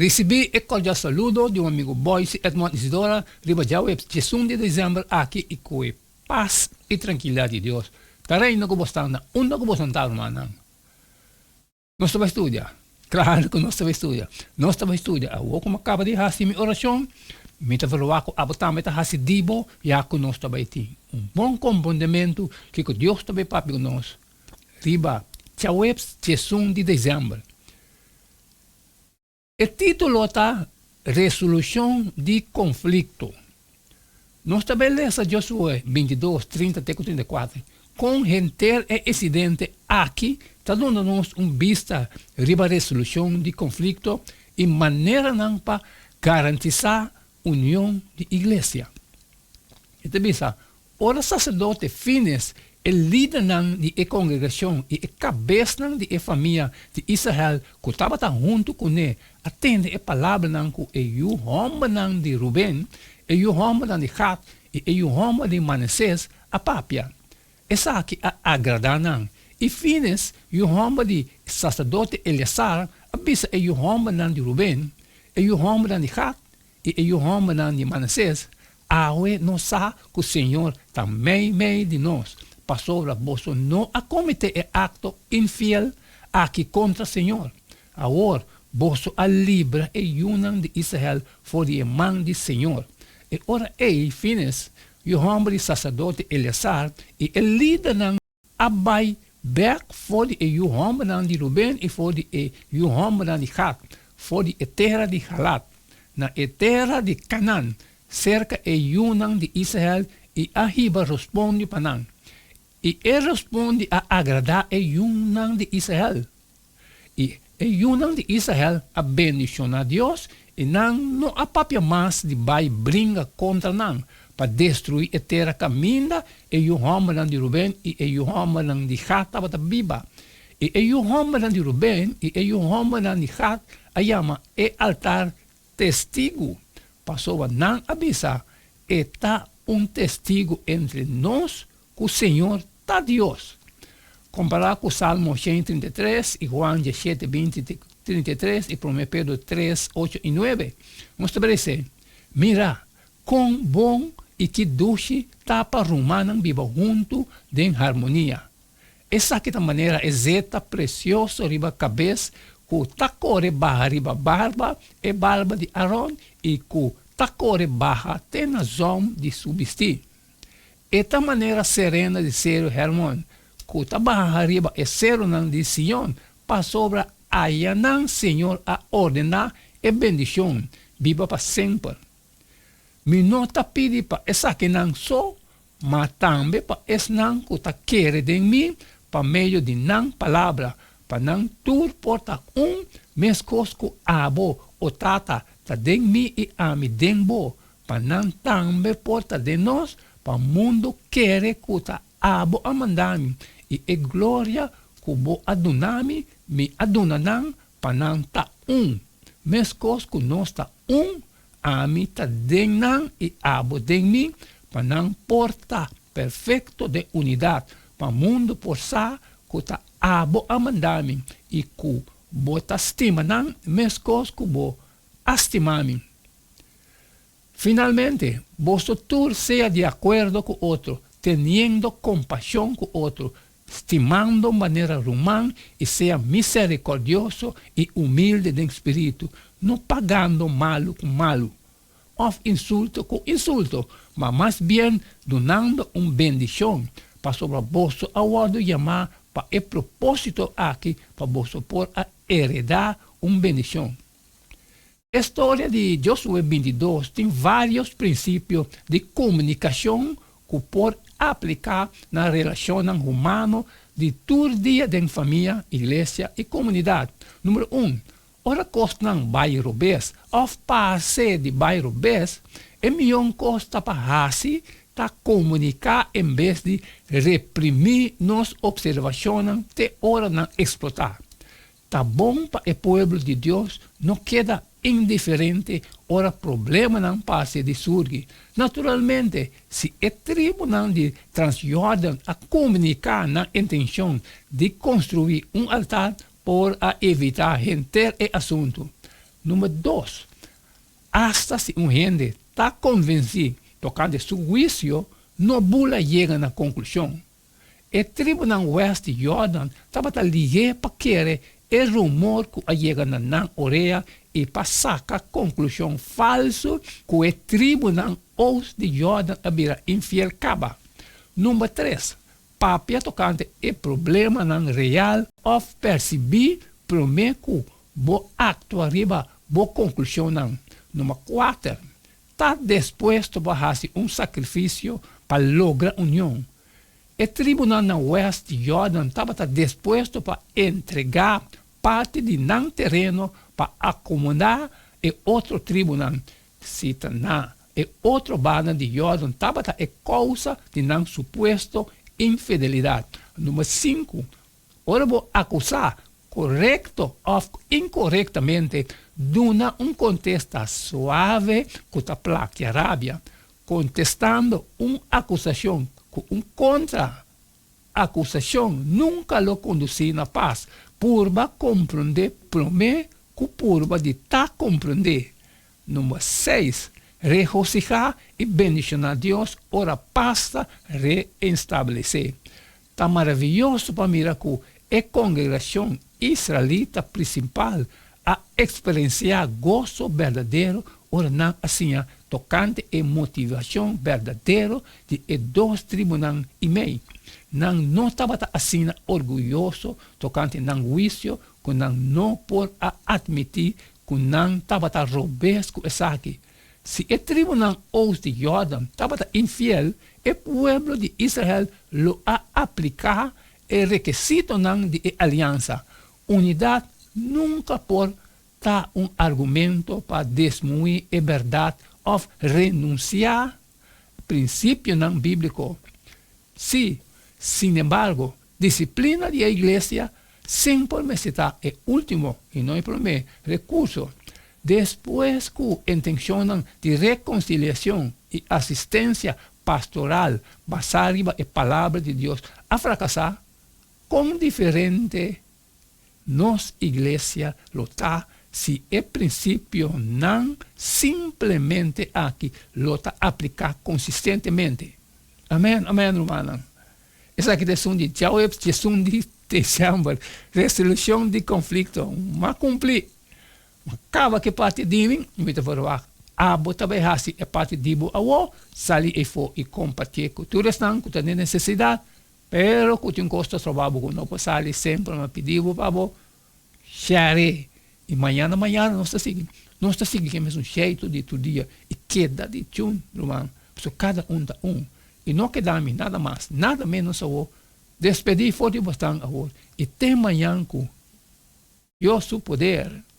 Risibí e kordial saludo di un amigu Boyce Edmond Isidora riba djaweps diesun di desèmber aki i ku e pas i trankilidat di Dios ta reina ku bo sta na unda ku bo santá rumannan. Nos ta bai studia? Klaru ku nos ta bai studia. Nos ta bai studia. Awor ku mi a kaba di hasi mi orashon, mi ta verwagt ku abo tambe ta hasi di bo, ya ku nos ta bai tin un bon komprondementu kiko Dios ta bai papia ku nos riba djaweps diesun di desèmber. E título ta Resolushon di Konflikto. Nos ta bai lesa Josué 22, 30 te ku 34, kon henter e insidente aki ta duna nos un bista riba resolushon di konflikto i maneranan pa garantisá union di iglesia. E ta bisa, Ora saserdote Fines, e lidernan di e kongregashon i e kabesnan di e famia di Israel ku tabata huntu kuné a tende e palabranan ku e yu hòmbernan di Ruben, e yu hòmbernan di Gad i e yu hòmber di Maneses a papia, esaki a agradá nan. I Fines, yu hòmber di saserdote Eleasar, a bisa e yu hòmbernan di Ruben, e yu hòmbernan di Gad i e yu hòmbernan di Manasés, Awe nos sa ku Señor ta meimei di nos, pasobra boso no a kometé e akto infiel aki kontra Señor. Awor boso a libra e yunan di Israel for di e man di Señor. E ora ei Fines, yu hòmber di saserdote Eleasar, i e lidernan a bai bèk for di e yu hòmbernan di Ruben i for di e yu hòmbernan di Gad, for di e tera di Galad, na e tera di Kanan, serka e yunan di Israel i a hiba rospondi pa nan. I e rospondi a agradá e yunan di Israel. I e yunan di Israel a bendishoná Dios, i nan no a papia mas di bai bringa kontra nan, pa destruí e tera kaminda e yu hòmbernan di Ruben i e yu hòmbernan di Gad tabata biba. I e yu hòmbernan di Ruben i e yu hòmbernan di Gad a yama e altar Testigu, pasobra nan a bisa, E ta un testigu entre nos ku Señor ta Dios. Kompará ku Salmo 133 i Juan 17, 20 te 33 i Promé Pedro 3, 8 i 9, nos ta bira Mira, kon bon i ki dushi ta pa rumannan biba huntu den harmonia! Esaki ta manera e zeta presioso riba kabes ku ta kore baha riba barba, e barba di Aron, i ku ta kore baha te na zòm di su bistí. E ta manera serena di seru Hermon, ku ta baha riba e serunan di Sion, pasobra ayanan Señor a ordená e bendishon biba pa semper. Mi no ta pidi pa esakinan so, ma tambe pa esnan ku ta kere den mi pa medio di nan palabra, pa nan tur por ta un, meskos ku abo, o Tata, ta den mi i ami den bo, pa nan tambe por ta den nos, pa mundu kere ku ta abo a manda mi, i e gloria ku bo a duna mi, mi a duna nan, pa nan ta un, meskos ku nos ta un, ami ta den nan i abo den mi, pa nan por ta perfekto den unidat, pa mundu por sa ku ta abo a manda mi i ku bo ta stima nan meskos ku bo a stima mi. Finalmente, boso tur sea di akuerdo ku otro, teniendo kompashon ku otro, stimando manera ruman i sea miserikordioso i humilde den spiritu, no pagando malu ku malu, òf insulto ku insulto, ma mas bien dunando un bendishon, pasobra boso a wòrdu yamá pa e propósito aki pa boso por a heredá un bendishon. E storia di Josué 22 tin vários prinsipio di komunikashon ku por apliká na relashonnan humano di tur dia den famia, iglesia i komunidat. Número un, ora kosnan bai robes òf parse di bai robes, e mihó kos ta pa hasi ta komuniká en bes di reprimí nos opservashonnan te ora nan eksplotá. Ta bon pa e pueblo di Dios no keda indiferente ora problemanan parse di surgi. Naturalmente, si e tribunan di Transjordan a komuniká nan intenshon di konstruí un altar por a evitá henter e asuntu. Number 2, asta si un hende ta konvensí tokante su huisio, no bula yega na konklushon. E tribunan wèst di Yordan tabata lihé pa kere e rumor ku a yega na nan orea i pa saka konklushon falsu ku e tribunan oost di Yordan a bira infiel kaba. Number tres, papia tokante e problemanan real òf persibí promé ku bo aktua riba bo konklushonnan. Number kuater, ta dispuesto pa hasi un sakrifisio pa logra union. E tribunan na wèst di Yordan tabata dispuesto pa entregá parti di nan tereno pa akomodá e otro tribunan. Si ta na e otro banda di Yordan tabata e kousa di nan supuesto infidelidat. Number sinku, Ora bo akusá korekto òf inkorektamente, duna un kontesta suave ku ta plakia rabia. Kontestando un akusashon ku un kontra akusashon nunka lo kondusí na pas. Purba komprondé promé ku purba di ta komprondé. Number seis, Regosihá i bendishoná Dios ora pas ta reinstablesé. Ta maravioso pa mira ku e kongregashon israelita prinsipal a eksperensiá goso berdadero ora nan a siña tokante e motivashon berdadero di e dos tribunan i mei. Nan no tabata asina orguyoso tokante nan huisio ku nan no por a atmití ku nan tabata robes ku esaki. Si e tribunan oost di Jordan tabata infiel, e pueblo di Israel lo a apliká e rekisitonan di e aliansa. Unidat nunka por ta un argumento pa desmuí e bèrdat òf renunsiá prinsipionan bíbliko. Sí, sinembargo, disiplina di e iglesia semper mester ta e último i no e promé rekurso. Despues ku intenshonnan di rekonsiliashon i asistensia pastoral basá riba e Palabra di Dios a frakasá, kon diferente nos iglesia lo ta si e prinsipionan simplemente aki lo ta apliká konsistentemente? Amèn, amèn, rumannan. Esaki ta esun di djaweps djesun di desèmber. Resolushon di konflikto. M'a kumpli. M'a kaba ku e parti di mi, mi ta verwagt abo ta bai hasi e parti di bo awor. Sali eifó i kompartié ku tur esnan ku ta den nesesidat, pero ku tin kos ta stroba bo ku no por sali. Semper m'a pidi bo pa bo share. I mañana mañana nos ta sigui. Nos ta sigui ku e mesun sheitu di tur dia i keda di tjun, ruman, pasobra kada un ta un. I no keda mi nada mas, nada ménos awor. Despedí for di bosnan awor i te mañan ku Dios su poder.